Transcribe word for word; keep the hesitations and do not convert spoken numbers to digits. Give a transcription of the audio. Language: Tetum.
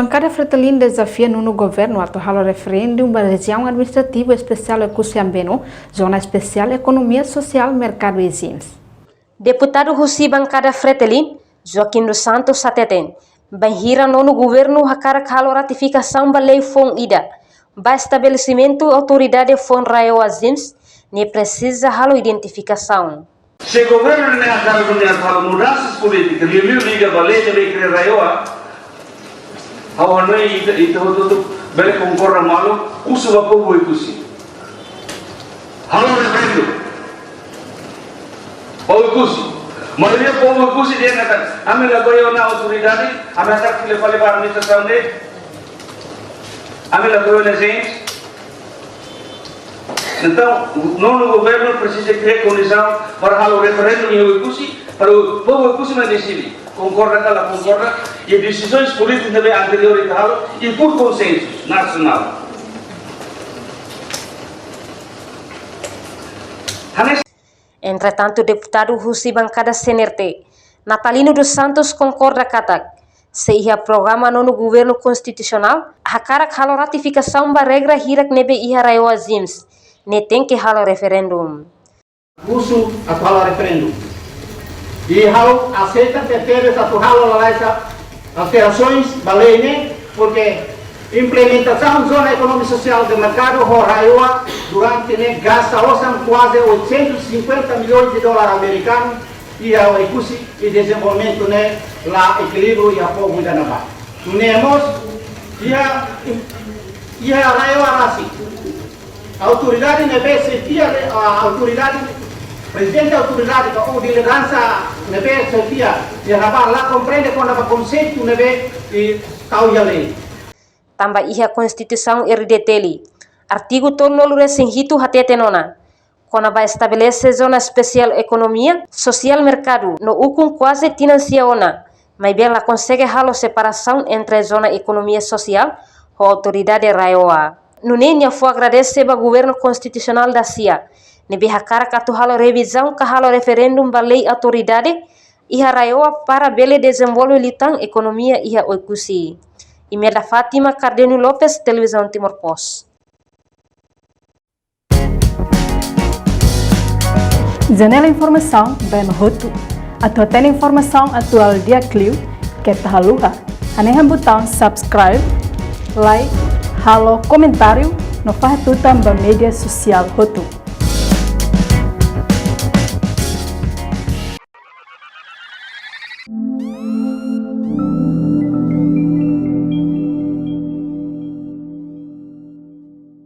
Bankada Fretilin dezafia nonu governu atu halo referendum ba Rejiaun Administrativa Espesiál Oekusi Ambeno, Zona Espesiál Ekonomia Sosiál Merkadu i ZEESM. Deputadu husi bankada Fretilin, Joaquim dos Santos hateten, bainhira nonu governu hakarak halo ratifikasaun ba lei foun ida ba estabelesimentu autoridade foun RAEOA ZEESM, ne'e presiza halo identifikasaun. Se governu ne'e hakarak atu halo mudansas polítika, liuliu liga ba lei ne'ebé kria RAEOA, ha'u hanoin ita, ita hotu-hotu bele konkorda malu, husu ba povu Oekusi. Halo referendum. Povu Oekusi. Maioria povu Oekusi dehan katak, ami lakohi ona autoridade, ami hakarak fila fali ba administrasaun de'it, ami lakohi ona ZEESM. Entaun, nonu governu presiza kria kondisaun para halo referendum iha Oekusi, para o povu Oekusi mai deside. Konkorda ka la konkorda, i desizaun polítika ne'ebé anteriór ita halo, i por konsensu nasionál. Hanesan Entretantu, deputadu husi bankada C N R T, Natalino dos Santos konkorda katak, se iha programa nonu governu konstitusionál, hakarak halo ratifikasaun ba regra hirak ne'ebé iha RAEOA ZEESM, ne'e tenke halo referendum. Husu atu halo referendum. I ha'u aseita tebetebes atu halo lalais alterasaun ba lei ne'e, porke implementasaun Zona Ekonomia Sosiál de Merkadu ho RAEOA durante ne'e gasta osan kuaze oitocentos e cinquenta milhões de dólar amerikanu, iha Oekusi i dezenvolvimentu ne'e la ekilíbriu iha povu ida-ne'ebá. Nune'e mós, iha, iha RAEOA rasik. Autoridade ne'ebé xefia, ah, autoridade, prezidente autoridade ka ou lideransa ne'ebé xefia iha ne'ebá la komprende kona-ba konseitu ne'ebé tau iha lei. Tanba iha Konstituisaun R D T L, artigu tolunulu-resin-hitu hateten ona, kona-ba estabelese Zona Espesiál Ekonomia Sosiál Merkadu no ukun kuaze tinan sia ona, maibé la konsege halo separasaun entre Zona Ekonomia Sosiál ho autoridade RAEOA. Nune'e nia fó agradese ba governu konstitusionál dasia, ne'ebé hakarak atu halo revizaun ka halo referendum ba lei autoridade iha RAEOA para bele dezenvolve liután ekonomia iha Oekusi. Imelda Fátima, Cardenio Lopes, Televizaun Timor Post. Janela informasaun ba ema hotu. Atu hatene informasaun atuál di'ak liu, keta haluha hanehan butaun subscribe, like, halo komentáriu no fahe tutan ba média sosiál hotu.